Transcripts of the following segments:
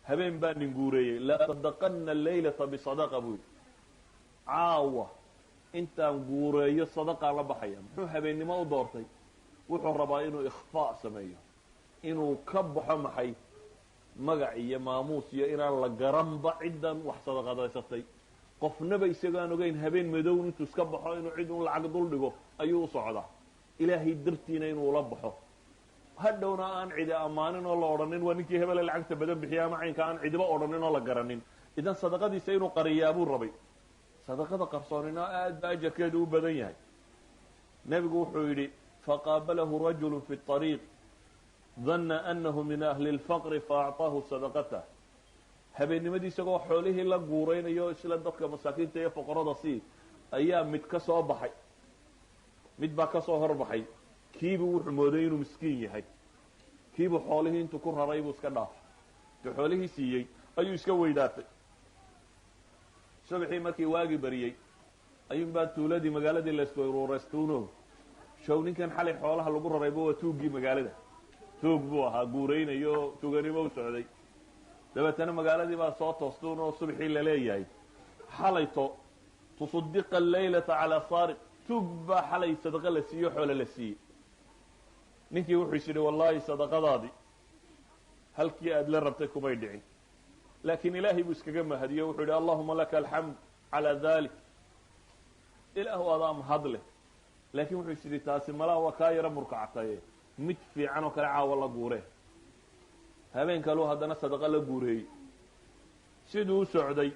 Habeen baa nin guureeyey. "La'atasadaqanna alleylata bisadaqa," buu yidhi. "Caawa intaan guureeyo sadaqaan la baxaya." Muxuu habeennimo u doortay? Wuxuu rabaa inuu ikhfaa sameeyo, inuu ka baxo maxay, magac iyo maamuus iyo inaan la garanba ciddan wax sadaqadaysatay. Qofnaba isagoaan ogeyn habeen madow intuu iska baxo, inuu cid un lacag dul dhigo ayuu u socdaa, Ilaahay dartiina inuu ula baxo. Hadhowna aan cidi ammaanin oo la odhanin, "Waa ninkii hebele lacagta badan bixiya," ama caynka aan cidiba odhanin oo la garanin. Idan sadaqadiisa inuu qariyaa buu rabay. Sadaqada qarsoonina aad ba ajarkeedu u badan yahay. Nebigu wuxuu yidhi: "Faqaabalahu rajulu fi طariiq danna anahu min ahli اlfaqri faacطaahu sadaqatah." Habeennimadii isagoo xoolihii la guuraynayo, isla dadka masaakiinta iyo foqorada sii, ayaa mid ka soo baxay, mid baa ka soo horbaxay. Kiibuu wuxuu mooday inuu miskiin yahay. Kiibuu xoolihii intuu ku raray buu iska dhaafay. Intuu xoolihii siiyey ayuu iska weydaartay. Subaxii markii waagii bariyey ayuunbaa tuuladii, magaaladii la isku uruuraystuuno. Show ninkan xalay xoolaha lagu rarayba waa tuuggii magaalada. Tuug buu ahaa, guuraynayo, tuuganimo u socday. Dabeetana magaaladii baa soo toostuun oo subaxii laleeyahay, "Xalayto tusaddiqa alleylata calaa saariq, tuug baa xalay sadaqa la siiyo, xoole la siiyey." Ninkii wuxuu is yidhi, "Wallaahi sadaqadaadii halkii aada la rabtay kumay dhicin." Laakiin Ilaahay buu iskaga mahadiyo. Wuxuu yidhi: "Allahuma laka alxamd calaa dalik, Ilaahu adaa mahad leh." Laakiin wuxuu is yidhi, "Taasi malaa waa kaa yaro murkactaye, mid fiican oo kale caawa la guuree." Habeen kaluu haddana sadaqa la guureeyey. Siduu u socday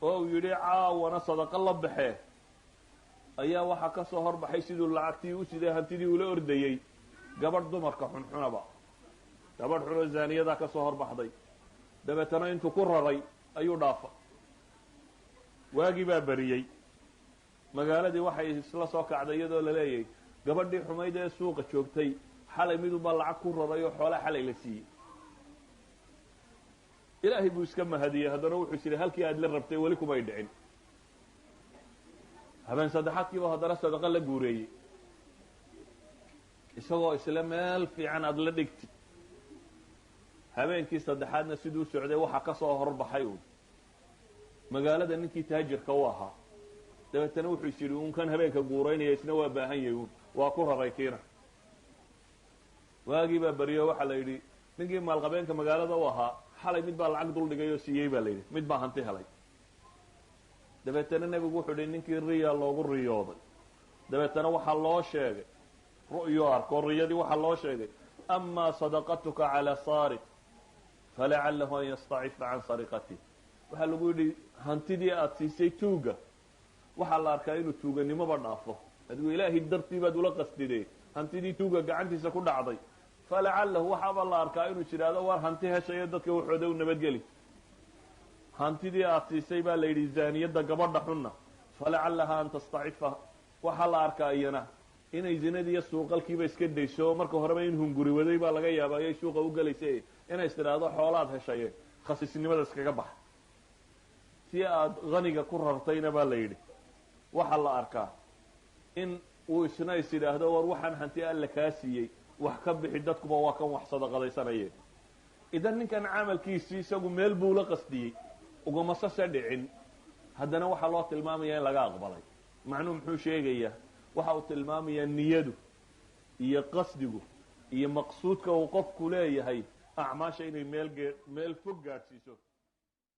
oo uu yidhi, "Caawana sadaqa la baxee," ayaa waxaa ka soo horbaxay, siduu lacagtii u siday, hantidii ula ordayey, gabadh dumarka xunxunaba, gabadh xunoo zaaniyadaa ka soo horbaxday. Dabeetana intuu ku raray ayuu dhaafa. Waagii baa beriyey. Magaaladii waxay isla soo kacday iyadoo la leeyahay, "Gabadhii xumayd ee suuqa joogtay xalay midunbaa lacag ku raray oo xoolaa xalay la siiyey." Ilaahay buu iska mahadiyey. Haddana wuxuu is yidhi, "Halkii aad la rabtay weli kumay dhicin." Habeen saddexaadkiiba haddana sadaqa la guureeyey, isagoo isla meel fiican aada la dhigtid. Habeenkii saddexaadna siduu socday waxaa ka soo horbaxay uun magaalada ninkii taajirka u ahaa. Dabeetana wuxuu is yidhi, "Uun kan habeenka guuraynaya isna waa baahan yahay uun." Waa ku raray kiina. Waagii baa beriyo. Waxaa la yidhi, "Ninkii maalqabeenka magaalada u ahaa xalay mid baa lacag dul dhigay oo siiyey," baa la yidhi. "Mid baa hanti helay." Dabeetana Nebigu wuxuu yidhi, ninkii riya loogu riyooday, dabeetana waxaa loo sheegay ru'yo arko, riyadii waxaa loo sheegay: "Amaa sadaqatuka calaa saariq falacalahu an yastacifa can sariqatih." Waxaa lagu yidhi, hantidii aada siisay tuuga, waxaa la arkaa inuu tuuganimoba dhaafo. Adigu Ilaahay dartii baad ula qastidee, hantidii tuuga gacantiisa ku dhacday, falacalahu, waxaaba la arkaa inuu jidhaahdo, "War hanti heshayo, dadka waxooda u nabadgeli." Hantidii aada siisay, baa la yidhi, zaaniyadda gabadha xunna, falacallaha an tastacifa, waxaa la arkaa iyana inay zinadiiyo suuqalkiiba iska dayso. Marka horeba in hunguri waday baa laga yaaba ayay suuqa u gelaysa, inay is tidhaahdo, "Xoolaad heshaye, khasiisnimada iskaga bax." Si aad haniga ku rartayna, baa la yidhi, waxaa la arkaa in uu isna is yidhaahdo, "War waxaan hanti Alla kaa siiyey wax ka bixi, dadkuba waa kan wax sadaqadaysanayeen." Idan ninkan camalkiisii isagu meel buu la qasdiyey, ugamasase dhicin. Haddana waxaa loo tilmaamaya in laga aqbalay. Macnuu muxuu sheegayaa? Waxa uu tilmaamayaa niyadu iyo qasdigu iyo maqsuudka uu qofku leeyahay acmaasha inay meel meel fog gaadhsiiso.